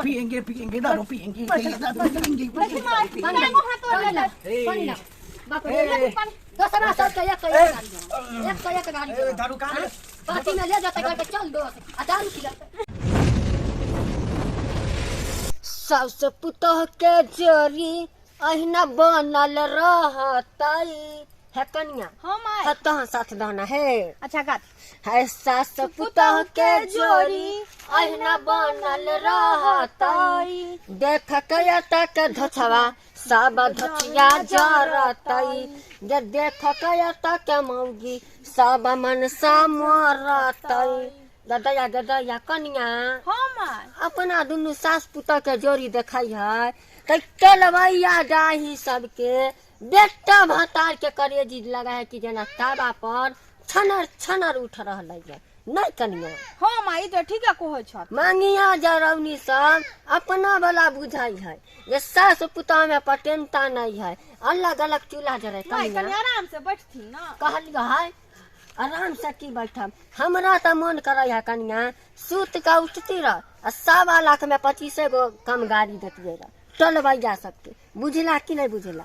पिएंगे पिएंगे दारू पिएंगे दारू पिएंगे देखी माय पिएंगे कएगो हाथ तोड़ लेलक ए, पानी ला बाप रे ए, दोसरा सबके एक सौ एक गाड़ी दो एक सौ एक गाड़ी ए, दो दारू कहाँ है? पार्टी में ले जाते कहते चल दोस्त आ दारू पिलाते सास पुतोह के जोड़ी अहिना बनल रहतई है कनिया हाँ माय है तहाँ साथ दाना है अच्छा गात है सास पुतोह के जोड़ी अहिना बनल रहतई देख के तक धोछवा सब धोचिया जरतई जे देख के तक मौगी सब मनसा मरतई ददया ददया कनिया हाँ माय अपना दुनू सास पुतोह के जोड़ी देखै है तऽ टलबैया डाही सबके बेटा भतार के करेजी लगा है कि जेना तावा पर छनर छनर उठ रहल है नहीं कनिया हाँ माय ई तऽ ठीके कहै छथ मांगिया जरौनी सब अपना वाला बुझाई है जे सास पुतोह में पटेनता नहीं है अलग अलग चूल्हा जरे माय कनिया कनि आराम से बैठथिन ना कहलियो है आराम से की बैठब हमरा तऽ मन करै है कनिया सुत कऽ उठती रह आ 1.25 लाख में 25 गो कम गाड़ी देतियै रह टलबैया सबके बुझला कि नहि बुझला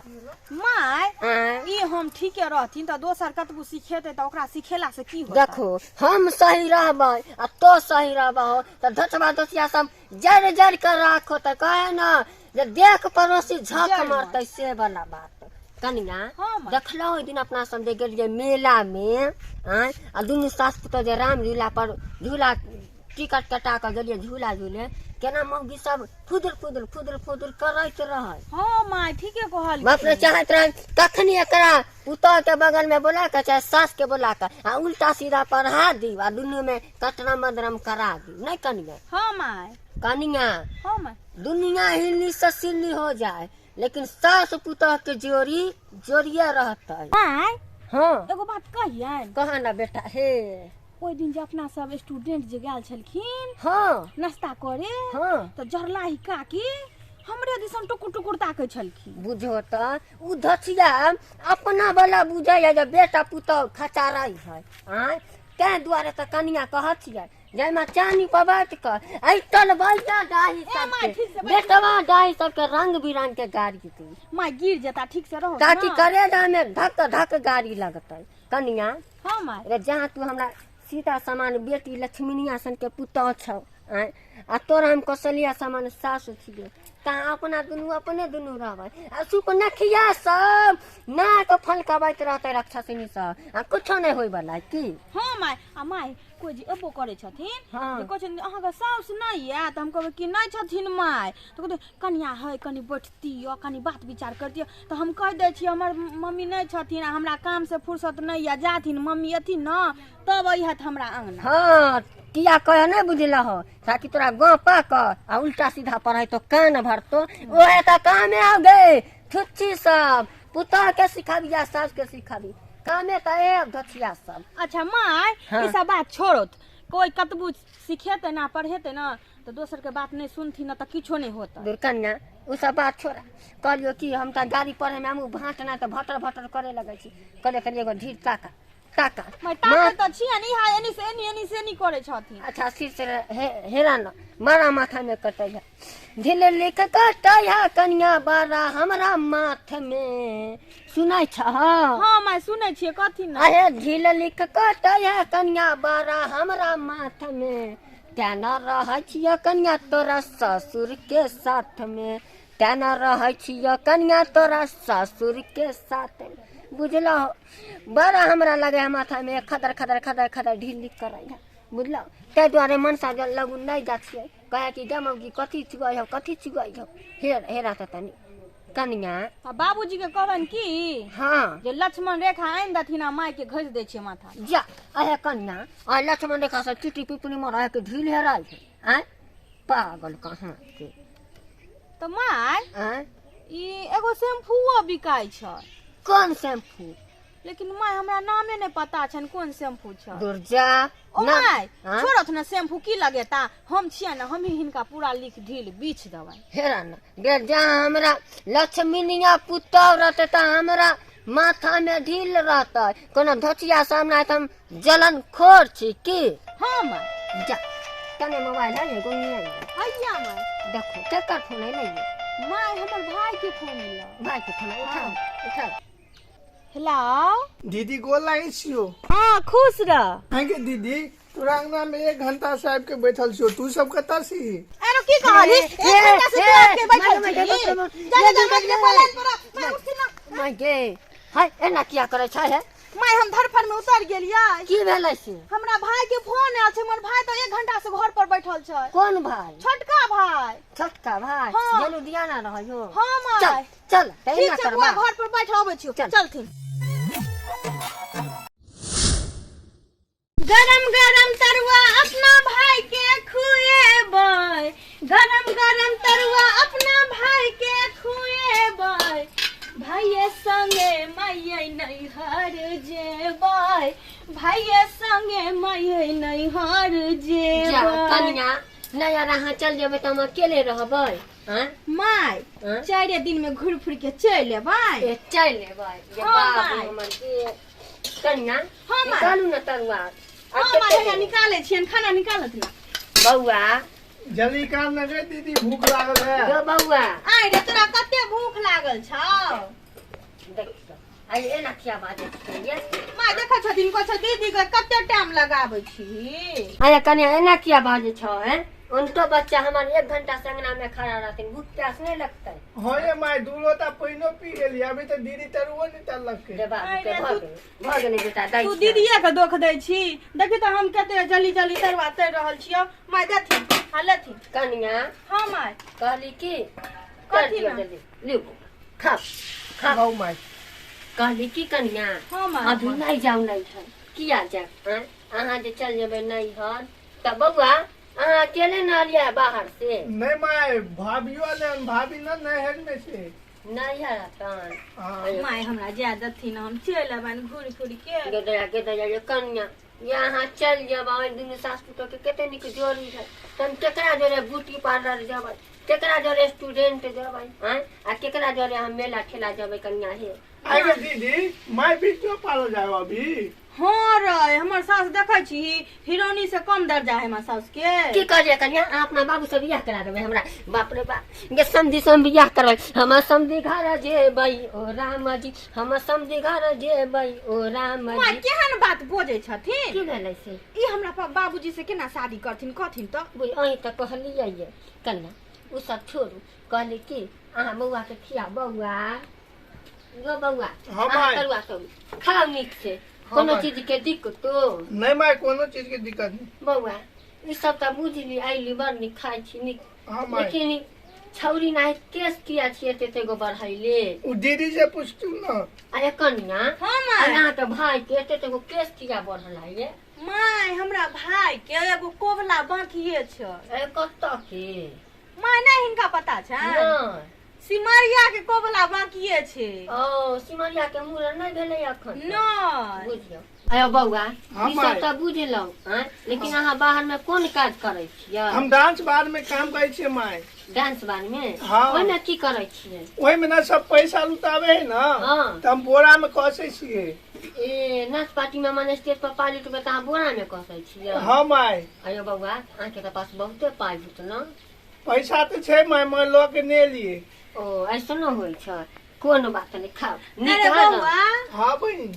माय आँय? ई हम ठीके रहथिन तऽ दोसर कतबो सिखेतै तऽ ओकरा सिखेला से की होतै देखो हम सही रहबै आ तो सही रहबहो तऽ धोचबा धोचिया सब जड़ि जड़ि के राखो तऽ कहे न जे देख पड़ोसी झक जड़ि मारतै से वाला बात कनिया हाँ माय। देखलहुँ ओहि दिन अपना सब जे गेलियै मेला मे आँय आ दुनू सास पुतोह जे राम झूला पर झूला टिकट कटा कऽ गेलियै झूला झूले केना मौगी सब फुदुर फुदुर फुदुर फुदुर करैत रहै हाँ माय ठीके कहल बाप रे चाहैत रहै कखनी एकरा पुतोह के बगल में बोला के चाहे सास के बोला के आ उल्टा सीधा पढ़ा दी आ दुनू में कटरा मदरम करा दी नहीं कनिया हाँ माय कनिया हाँ माय दुनिया हिल्ली से सिल्ली हो जाए लेकिन सास पुतोह के जोड़ी जोड़िए रहतै माय हाँ एगो बात कहियनि कहा ना बेटा हे ओहि दिन जे अपना सब स्टूडेंट जे गेल छलखिन हाँ नाश्ता करे हाँ तऽ जरलाही काकी हमरे दिसन टुकुर टुकुर ताकै छलखिन बुझो तऽ उ धसिया अपना वाला बुझै है जे बेटा पुतोह खचारै है आँय तैं दुआरे तऽ कनिया कहत छियै जाहिमे चानी पर बैठ कऽ एहि टलबैया डाही ए माय, सबके ठीक से बैठ। बेटवा डाही सबके रंग बिरंग के गाड़ी दी माय गिर जेता ठीक से रहो ताकि करेजा में धक धक गाड़ी लगतै कनिया हाँ माय रे जहाँ तू हमरा सीता समान बेटी लक्ष्मीनिया सन के पुतोह छौ आँय आ तोरा हम कौशल्या समान सासु छियै तहाँ अपना दुनू अपने दुनू रहबै आ सुपनखिया सब नाक फलकबैत रहतै राक्षसिनी सब आ कुछो नहि होय बला की हाँ माय आ माय कोइ जे अयबो करै छथिन हाँ। जे कहै छथिन अहाँके साउस नहि यऽ तऽ हम कहबै कि नहि छथिन माय तऽ कहतै कनिया है कनि बैठतियै कनि बात विचार करतियै तऽ हम कहि दै छियै हमर मम्मी नहि छथिन आ हमरा कामसँ फुर्सत नहि यऽ जाथिन मम्मी अथिन ने तब अइहत हमरा अङ्गना हाँ किया कह नहि बुझलहो ताकि तोरा गाँव पा कऽ आ उल्टा सीधा पढ़ाई तो कान भरतो ओहे तऽ कामे आ गए ठुच्ची सब पुतोह के सिखाबी या सास के सिखाबी कामे तऽ ए धोथिया सब अच्छा माय हाँ। ई सब बात छोड़त कोइ कतबो सिखेतै ना पढ़ेतै ना तऽ दोसरके बात नहि सुनथिन ने तऽ किछो नहि होतै दुर्कन्या ओ सब बात छोड़ा कहलियो कि हम तऽ गाड़ी पढ़े में हमहूँ भाँट ना तऽ भटर भटर करे लगै छी कहलियै कनि एगो ढीर ताका ताका माय ताकत तऽ छियनि इहा एनी से एनी एनी से एनी करै छथिन अच्छा सिर से हेरा न मारा माथा में कटै है ढील लिख कटै है कनिया बारा हमरा माथ में सुनै छह हाँ माय सुनै छियै कथी ने अहे ढील लिख कटै है कनिया बारा हमरा माथ में तेना रहै छियै कनिया तोरा ससुर के साथ में तेना रहै छियै कनिया तोरा ससुर के साथ में बुझलहो बड़ा हमरा लगे है माथा में खदर खदर खदर खदर ढील लिख करै है बुझलहो ताहि दुआरे मनसा जल लगू नहि जाइ छियै कहे कि गे मौगी कथी चुगै हौ कथी चुगै हौ हेर हेरा तऽ तनी कनिया आ बाबूजी के कहबनि की हाँ जे लक्ष्मण रेखा आनि देथिन आ माय के घसि दै छियै माथा जा अहे कनिया आ लक्ष्मण रेखा से चिटी पिपनी में रह के ढील हेराइ है आँय पागल कहाँ के तऽ माय आँय ई एगो शैम्पूओ बिकाइ छै कोन शैम्पू लेकिन माय हमरा नामे नहि पता छनि कोन शैम्पू छै दुर्जा ओ ना माय हाँ? छोड़त ने शैम्पू की लगेता हम छियै ने हमही हिनका पूरा लिख ढील बीछ देबै हेरा न गे जा हमरा लक्ष्मीनिया पुतोह रहतै तऽ हमरा माथा में ढील रहतै कोनो धोतिया सामने तऽ हम जलन खोर छी की हाँ माय जा कने मोबाइल है एगो नहीं हैया माय। देखो केकर फोन है नहीं? माय हमर भाई के फोन एलो। भाई के फोन उठाओ उठाओ। हेलो दीदी गोल लागै छियो। हां खुश रह। हां के दीदी तोरा अंगना में 1 घंटा से आबि के बैठल छियो, तू सब कतऽ छी? अरे की कहली 1 घंटा से तू आबि के बैठल छी? जा जा जा मोबाइल पर मैं उठती ना। माय गे हाय एना किया करै छै है? माय हम धरफड़ में उतर गेलियै। की भेलै से? हमरा भाई के फोन आयल छै, हमर भाई तो 1 घंटा से घर पर बैठल छै। कोन भाई? छोटका भाई। छोटका भाई? हाँ। जनु दियाना रहयो। हां माय चल चल ठीक छै बुआ घर पर बैठ आबै छियो, चलथिन। गरम गरम तरुआ अपना भाई के खुएबै, गरम गरम तरुआ अपना भाई के खुएबै, भाइये संगे माइये नैहर जेबै, भाइये संगे माइये नैहर जेबै। कनिया नहीं यार अहाँ चल जेबै तऽ हम अकेले रहबै। हाँ my 4 दिन में घूर फिर के चलि एबै। चलि एबै कनिया। हाँ निकालू न तरुआ। हाँ माय निकालै छियनि, खाना निकालत ना बौआ। जल्दी निकाल न गे दीदी, भूख लागल है। गो बौआ आइ रे तोरा कते भूख लागल छौ? देख आइ एना किया बाजै छियै? My देखै छथिन कहै छै दीदी के कते टाइम लगाबै छी। आइ कनिया एना किया बाजै छौ? हैं उनको बच्चा हमार 1 घंटा से अंगना में खड़ा रहथिन, भूख प्यास नहीं लगतै। हाँ ये my 2 लोटा पानिओ पी गेली, अभी तो दीदी तरुओ नहीं तरलक के। भऽ गेलै बेटा दाइ। तू दीदीए के दोख दै छी? देखी तऽ हम कते जल्दी जल्दी तरुआ तर रहल छियौ। My देथिन आ लेथिन। कनिया हाँ my कहली की कथी जल्दी लिउ खाओ खाओ my. कहली की कनिया हाँ my अभी नहीं जाऊ नैहर। किया जाए? अहाँ जे चल जेबै नैहर तऽ बौआ अहाँ अकेले न लिया बाहर से? नहीं my भाभियो आले, भाभी न नैहर में से। नैहर हतन। My हमरा जाय देथिन, हम चलि एबनि घूरि फिर के। गेदया गेदया ये कनिया यहाँ चल जेबै दुनू सास पुतोह के कते नीक जोड़ी है। तम केकरा जोड़े ब्यूटी पार्लर जेबै, केकरा जोड़े स्टूडेंट जेबै, आँय आ केकरा जोड़े हम मेला ठेला जेबै कनिया हे? अरे दीदी my beauty parlour जाओ अभी। हाँ रे हमर सास देखै छी हिरोनी से कम दर्जा है हमर सास के। की कहलियै कनिया? अहाँ अपना बाबू से बियाह करा देबै हमरा? बाप रे बाप गे समधी से बियाह करबै। हम समधी घर जेबै ओ राम जी, हम समधी घर जेबै ओ राम my जी। केहन बात बजै छथिन? की भेलै से? ई हमरा बाबूजी से केना शादी करथिन कहथिन तऽ? बुझ अहीं तऽ कहलियै ये कनिया ओ सब छोड़ू। कहली की अहाँ बौआ के खिया बौआ गो बौआ अहाँ तरुआ तरू खाउ नीक से, कोनो चीज के दिक्कत नहीं my, कोनो चीज के दिक्कत नहीं। बौआ ई सब तऽ बुझली आइली बड़ नीक खाइ छी नीक, लेकिन छौरी नाही केस किया छी एते एते गो बढ़ैले? उ दीदी से पूछतू न। अरे कनिया हाँ my अहाँ के भाई के एते एते गो केस किया बढ़ल है? My हमरा भाई के एगो कोबला बाकिए छै। ए कतऽ के? My नहीं हिनका पता छै? नहीं। सिमरिया के कोबला बाकिए छै। ओ सिमरिया के मूड़न नहीं भेलै अखन? नहीं। बुझियौ अयो बौआ ई सब तऽ बुझलहुँ आँय, लेकिन अहाँ बाहर में कोन काज करै छियै? हम डांस बार में काम करै छियै my. Dance बार में? हाँ। ओहिमे की करै छियै? ओहिमे ना सब पैसा लुटाबै है ना, हाँ। तऽ हम बोरा में कसै छियै। ए नाच पार्टी में माने स्टेज पर पाइ लुटबै तऽ अहाँ बोरा में कसै छियै? हाँ my. अयो बौआ अहाँके तऽ पास बहुते पाइ होत न? पैसा तऽ छै my, मगर लऽ के नहि एलियै। ओ ऐसनो होइ छै? कोनो बात नहि खाओ नीक अरे है न? बौआ हाँ बहिन।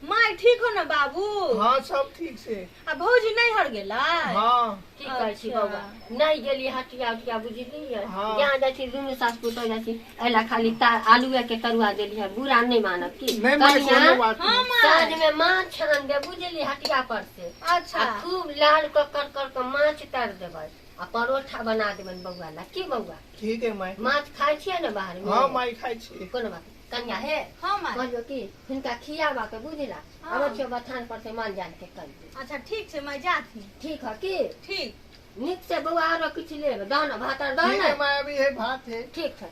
My ठीक हो न बाबू? हाँ सब ठीक से। आ भौजी नैहर गेलै? हाँ। की कहै छी बौआ नहीं गेलियै हटिया उटिया बुझलियै? हाँ। जहाँ जाइ छी दुनू सास पुतोह जाइ छी एला खाली आलुए के तरुआ देलियै, बुरा नहीं मानब की? नहीं my कोनो बात हाँ नहीं। My. साँझ में माछ आन दे बुझलियै हटिया पर से। अच्छा। आ खूब लाल कऽ कर कर के माछ तर देबै आ परोठा बना देबनि बौआ ला। की बौआ? ठीक है my. माछ खाइ छियै ने बाहर में? हाँ my खाइ छियै। कोनो बात नहीं। कनिया हे हाँ my. कहलियौ की हिनका खियाबा के बुझला हाँ। अबै छियौ बथान पर से माल जाल के कहियो। अच्छा ठीक छै my जाथिन। ठीक है की? ठीक। नीक से बौआ आरो किछु लेब दाना भात आर दह ठीक ने? है my, अभी है भात है। ठीक छै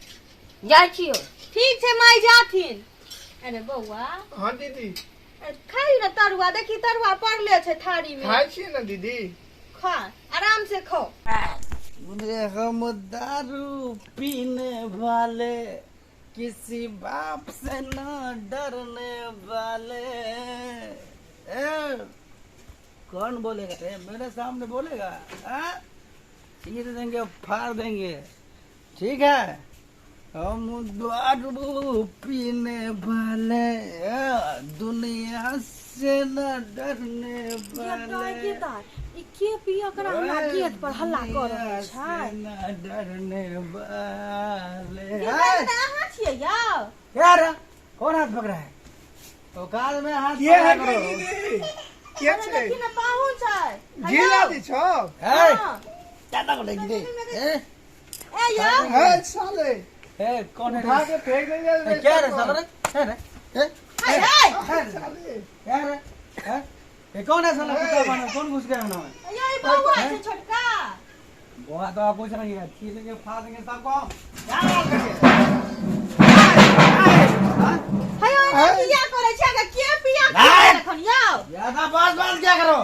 जाइ छियौ। ठीक छै my जाथिन। अरे बौआ। हाँ दीदी। खाइ न तरुआ, देखी तरुआ पड़ले छै थारी में। खाइ छियै ने दीदी? खा आराम से खाओ। हम दारू पीने वाले किसी बाप से न डरने वाले। ए, कौन बोलेगा रे मेरे सामने बोलेगा? आ? चीर देंगे, फाड़ देंगे, ठीक है। हम दारू पीने वाले, दुनिया से न डरने वाले, ई के पिया कर हमरा गेट पर हल्ला कर रहल छै? न डरने वाले। के अहाँ छियै यौ? यार कौन हाथ पकड़ा है? औकात में हाथ के है पकड़ा करो। दीदी? के छै? देखी ने पाहुन छै। घी ला दी छौ? ए, हाँ। ज्यादा को लेगी दे। ए, ए यौ, है साले, ए, कौन है? उठा के फेंक देंगे। ए, क्या रे साला रे? है रे? ए, हे हे साले क्या रे? हैं? ये कौन है साला कुत्ता बना? कौन घुस गया ना? यौ ई बौआ छै छोटका। बुआ तो आप कुछ नहीं है, चीर देंगे फाड़ देंगे सबको। क्या बात करके? हाँ? हे यौ, एना किया करै छै? अगर के पिया नहीं। एखन यौ? ज्यादा बात बात क्या करो,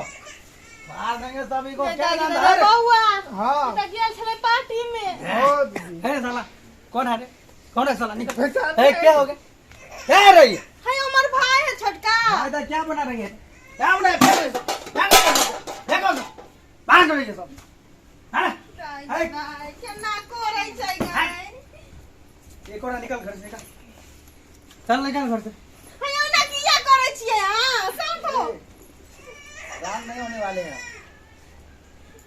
फाड़ देंगे सभी को। क्या नाम है रे? बौआ हाँ ई तऽ गेल छलै पार्टी में। ओ दीदी है साला कौन है रे? कौन है साला? निकल। पहचान ए, क्या हो गया? क्या है रे ये? हे हमर भाई है छोटका। भाई तो क्या बना रही है? क्या बना है? फेंको इसे। फेंको इसे। फेंको इसे। बाहर करो ये सब। हाँ? दाइ, दाइ, केना करै छै गै? ये कौन है? निकल घर से, निकल। चल निकल घर से। हे यौ, एना किया करै छियै अहाँ? शांत हो। राम नहीं होने वाले हैं।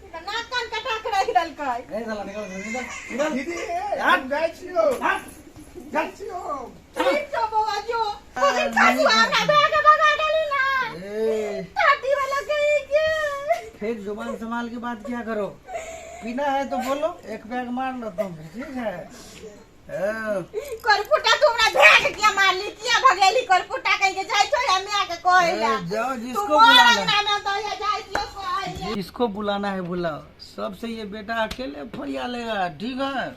ई तऽ नाक कान कटा के राखि देलकै। नहीं साला निकल घर से, निकल। निकल। दीदी, हम जाइ छियौ, हाँ? जाइ छियौ। ठीक छौ बौआ, जो। ओहि खासु हमरा भए के भगा देली ना। ए, पार्टी वाला कहि के। फिर जुबान संभाल के बात क्या करो। पीना है तो बोलो, एक बैग मार लो तुम, ठीक है। हाँ। करपुटा तू हमरा भए के किया मारली, किया भगेली? करपुटा कहि के जाइ छौ या माय के कहै ए, ला? जाओ तू जिसको मोर बुलाना अंगना में तो या जाइ छियौ कहै ला। जिसको बुलाना है बुलाओ, सबसे ये बेटा अकेले फरिया लेगा, ठीक है।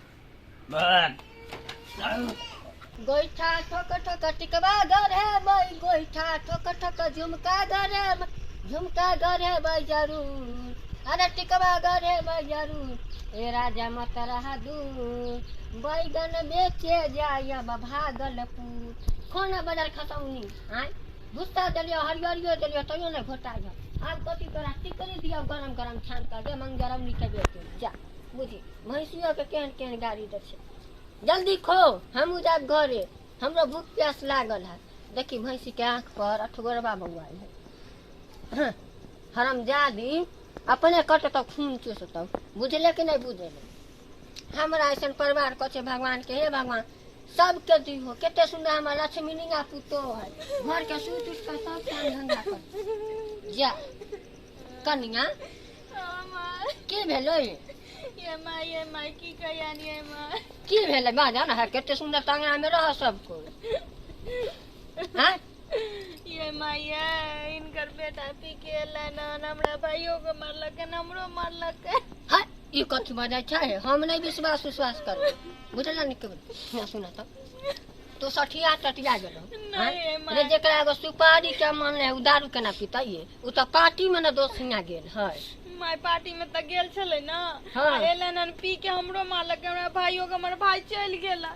बस गोइठा ठोक ठोक टिकवा गरे बई, गोइठा ठोक ठोक झुमका गरे, झुमका गरे बई जरूर, अरे टिकवा गरे बई जरूर, ए राजा मत रहा दूर, बैगन बेचे जाय भागलपुर। खाना बाजार खतौनी आय भुस्सा देलियो, हरियरियो देलियो, तैयो नहि घोटाइ। आब कथी तोरा टिकरी दियौ गरम गरम छान कर दे मंगरम के बेचे जा। बुझी भैंसियो के केहन केहन गाड़ी दै छै। जल्दी खो, हमहूँ जायब घरे, हमरो भूख प्यास लागल है। देखी भैंसी के आँख पर अठगोरबा बौआइ है। हरामजादी अपने कटतौ खून चूसतौ, बुझले कि नहि बुझले? हमरा ऐसन परिवार कहै छै भगवान के, हे भगवान सबके दिहो। कते सुन्दर हमर लक्ष्मीनिया पुतोह है, घर के सुति उठि कऽ सब काम धंधा कर जा। कनिया की भेलै? ये माय, ये माय, की कहियान ये माय? की भेलै बाजा ने? कते सुन्दर तऽ अंगना मे रह सब कोइ। हाँ ये माय, ये इनकर बेटा पी के एलै हन, हमरा भाइयो के मारलक, हमरो मारलक। हाँ, ई कथी बजै छै? हम नहि विश्वास उश्वास करबै, बुझल ने? के सुन तऽ तो सठिया टटिया गेलौ। नहीं, माय। रे जेकरा एगो सुपारी के मन है उ दारू केना पीतैये? उ तऽ पार्टी में ने दोस्त हियाँ गेल है। माय, पार्टी में तऽ गेल छलै ना। हाँ। आ एलै हन पी के, हमरो मारलक, हमरा भाइयो के। हमर भाई चलि गेला।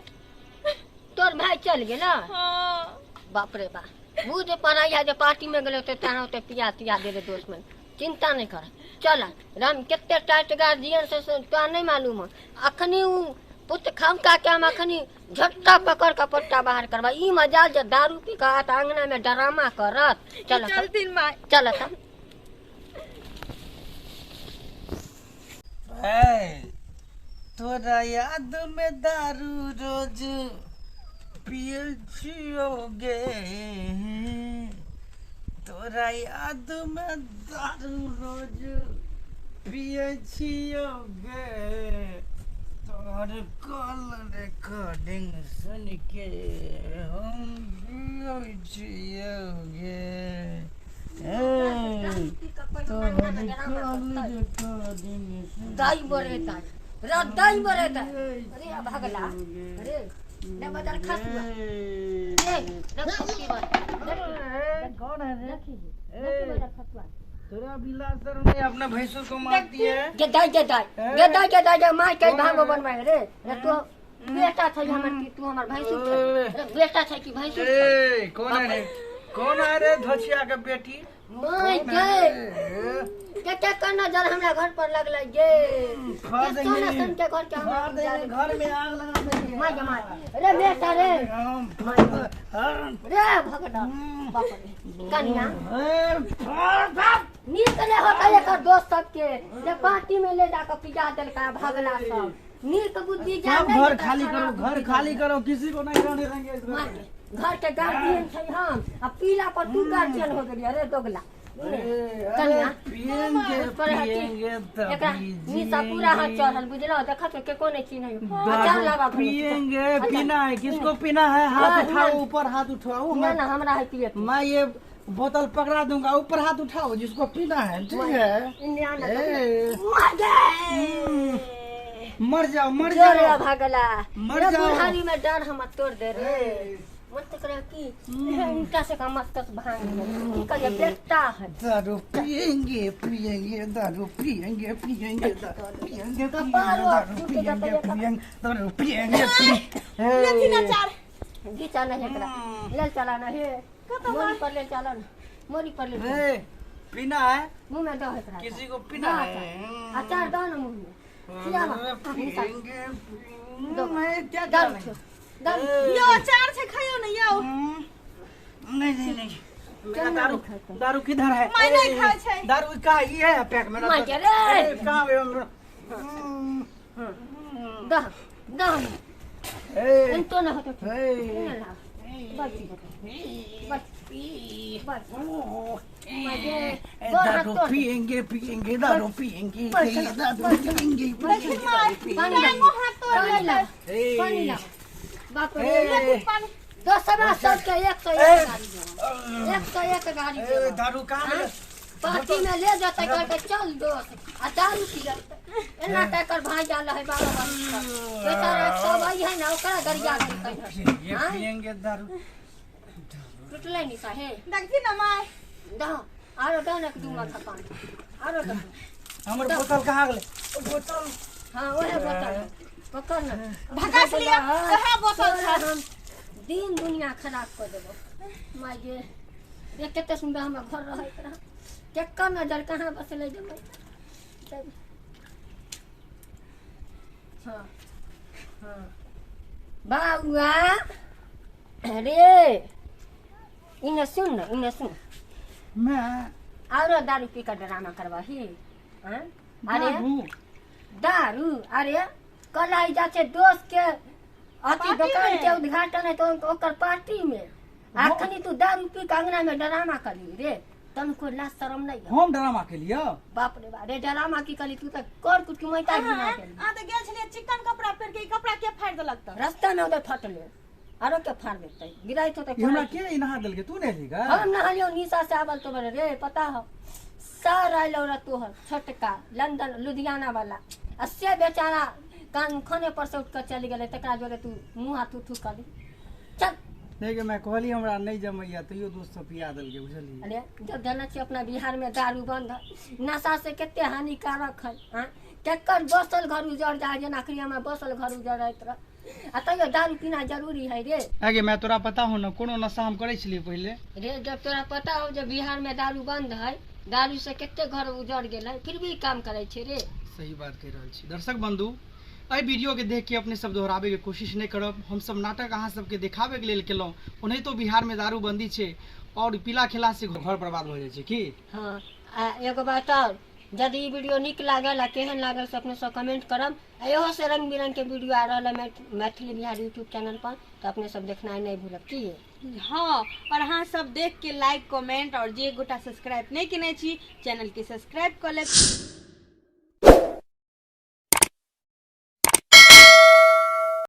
तोर भाई चल गेला? हाँ। बाप रे बाप, बुझ पड़ै है जे पार्टी में गेलै तऽ तेना ओते पिया तिया देले दोस्त में। चिंता नहीं कर, चल राम कते टाइट गार्जियन से तोरा नहीं मालूम है। अखनी उ पुत खमका के हम अखनी झट्टा पकड़ के पट्टा बाहर करबा। ई मजाल जे दारू पी के आत अंगना में ड्रामा करत। चल चलथिन माय। चल त। ए, तोरा याद में दारू रोज पिए छियोगे, तोरा याद में दारू रोज पिए छियोगे, तोहर कॉल रिकॉर्डिंग सुन के हम जिए छियोगे। ए, तोहर कॉल रिकॉर्डिंग सुन दाई बरे दाई रे, दाई बरे दाई अरे भागला अरे ने बदल खसुआ ए रख की बात। कौन है रे? रखी रखी बदल खसुआ। तोरा बिला सर ने अपना भैंसों को मार दिया है। गे दाई गे दाई गे दाई गे दाई गे माय के भांगो बनवाए रे। रे तू बेटा छै हमर कि तू हमर भैंसुर छै? रे बेटा छै कि भैंसुर छै? ए, कौन है रे? कौन है रे धोछिया के बेटी? My गे, के के नजर हमरा घर पर लगलै गे? फाड़ के देंगे। सोना सन के घर के हमरा फाड़ देंगे, घर में आग लगा देंगे। My गे my, रे बेटा रे। हाँ, रे भगना, बाप रे, कनिया। ए, फाड़ बाप। नीक नहि होता एकर दोस्त सबके जे पार्टी में ले जाकर पिजा देलका भगला सब। नीक बुद्धि ज्ञान सब नहि घर देलका, खाली करो, खराब घर बुद्धि खाली देलका। करो, किसी को नहीं रहने देंगे इस घर मार में। के, घर के गार्जियन छै हम आ पीला पर तू गार्जियन हो गेली। अरे दोगला। ए, अरे कनिया, पियेंगे पर हटी। पियेंगे एकरा तभी निशा पूरा हाथ जिएंगे। चढ़ल, बुझलो? देखत के को नहीं चिन्है। अचार दारू लावा घरे। पियेंगे। अच्छा। पीना है किसको? पीना है? हाथ हाँ, उठाओ ना। ऊपर हाथ उठाओ। ना मैं ना, हमरा है पिए के। मैं ये बोतल पकड़ा दूंगा, ऊपर हाथ उठाओ जिसको पीना है, ठीक है? इन्ने आना। ए, मर गए। मर जाओ, मर जोरे जाओ। भगला। मर रे जाओ। बुढ़ारी में डर हम तोड़ दे रे। मत करे की ईंटा से का मस्त भांग दे। की करिए, बेटा है। दारू पियेंगे पियेंगे, दारू पियेंगे पियेंगे, दारू पियेंगे कपार पियेंगे, और दारू टूट पियेंगे जाता है। पियेंगे, दारू पियेंगे लेथिन ए, अचार। घीचा नहीं एकरा, ले चला ना हे, मोरी पर ले चला ना, मोरी पर ले चला। ए, पीना है मुंह में दो एकरा। किसी को? पीना दो। है? अचार दो ना मुंह में, खियावा। पियेंगे। दो। मैं क्या दारू कर छो, दारू। यौ, अचार छै, खइयौ ने यौ। नहीं नहीं नहीं, मेरा क्यों नहीं दारू खाते? दारू किधर है? मैं नहीं खाइ छै। दारू का ये है पैक मेरा। मार के रे। ए, कहाँ है? दो दो। ए, इन तो ना होते। ए, ना बस बस बस। ओ, मजे। ए, दो हाथ दारू तोड़ दे। पियेंगे पियेंगे, दारू पियेंगे, बस, दारू बस। पियेंगे देखिन पियेंगे, माय, दारू पियेंगे। पानी टांगो हाथ तोड़ पानी लेतै। ला, ए, पानी ला। बाप रे। ए, पानी। दोसरा सबके 101 गाड़ी देबो, 101 गाड़ी ए, देबो। दारू कहाँ मिले? पार्टी में ले जेतै, कहलकै चल दोस्त, आ दारू पी लेतै। एना तऽ एकर भाई जाल है 12 वर्ष का बेचारा, सब आई है ना, ओकरा गरिया देलकै। पियेंगे हाँ? पियेंगे दारू। टूटलै निशा हे। देखथिन ने माय। दह, आरो दह ने, दू माथा पानी आरो दह। हमर बोतल कहाँ गेलै? ओ बोतल। हाँ, ओहे बोतल है। पकड़ ने। भकास लिअ, ओहे बोतल तोरा छै। हम दिन दुनिया खराब कऽ देबो। माय गे, देख कते सुन्दर हमर घर रहैत रह। केकर नजर कहाँ बसलै जेबै। हाँ हाँ, बाबुआ रे, इने सुन न, इने सुन। मैं आरो दारू पी कऽ ड्रामा करबही? हाँ? अरे। दारू? दारू। अरे कल आई जा छै दोस्त के अथी पार्टी दुकान में। के उद्घाटन है तो ओकर पार्टी में अखनी तू दारू पी के अंगना में ड्रामा करी रे, तनको लाज शरम नहीं है? हम ड्रामा के लिए? बाप रे बाप रे, ड्रामा की कली? तू तऽ कर कुट के मैता अहाँ घिना गेली। अहाँ तऽ गेल छलियै चिकन कपड़ा पहिर के, ई कपड़ा के फाड़ि देलक तऽ? रास्ता में ओतऽ फटले, आरो के फाड़ देतै, गिराइत होतै। ई हमरा के नहा देलकै? तू नहेली का? हम नहलियो निशा से आवल तो रे, पता हो सर आयल रह तोहर छोटका लंदन लुधियाना वाला, आ से बेचारा कान खाने पर से उठ कऽ चलि गेलै, तकरा जोरे तू मुँह हाथ थू करी, चल। नहीं के, मैं कहली हमरा नहीं जमैया, तैयो दोस्त सब पिया देलकै, बुझलियै? अरे जब जानै छियै अपना बिहार में दारू बंद है, नशा से कते हानिकारक है? हाँ, केकर बसल घर उजड़ जाए, जेना अखनी हमरा बसल घर उजड़ैत रह, आ तैयो दारू पीना जरूरी है रे। आगे मैं तोरा पता हो न, कोनो नशा हम करै छलियै पहिले? रे जब तोरा पता हो जे बिहार में दारू बंद है, दारू से कते घर उजड़ गेलै, फिर भी काम करै छै रे। सही बात कहि रहल छी। दर्शक बंधु, एहि वीडियोके देख के अपने सब दोहराबैके कोशिश नहि करब। हमसब नाटक अहाँ सबके देखाबैके लेल केलहुँ। ओनाहितो बिहारमे दारूबंदी छै आओर पीला खेला से घर बर्बाद भऽ जाइ छै की। हाँ, आ एगो बात और, यदि ई वीडियो नीक लागल आ केहन लागल से अपने सब कमेंट करब, आ इहो से रंग बिरंग के वीडियो आ रहल है मैथिली बिहार यूट्यूब चैनल पर, तऽ अपने सब देखनाइ नहि भूलब की। हाँ, और अहाँ सब देख के लाइक, कमेंट और जे गोटा सब्सक्राइब नहीं केने छी, चैनल के सब्सक्राइब कऽ लेब।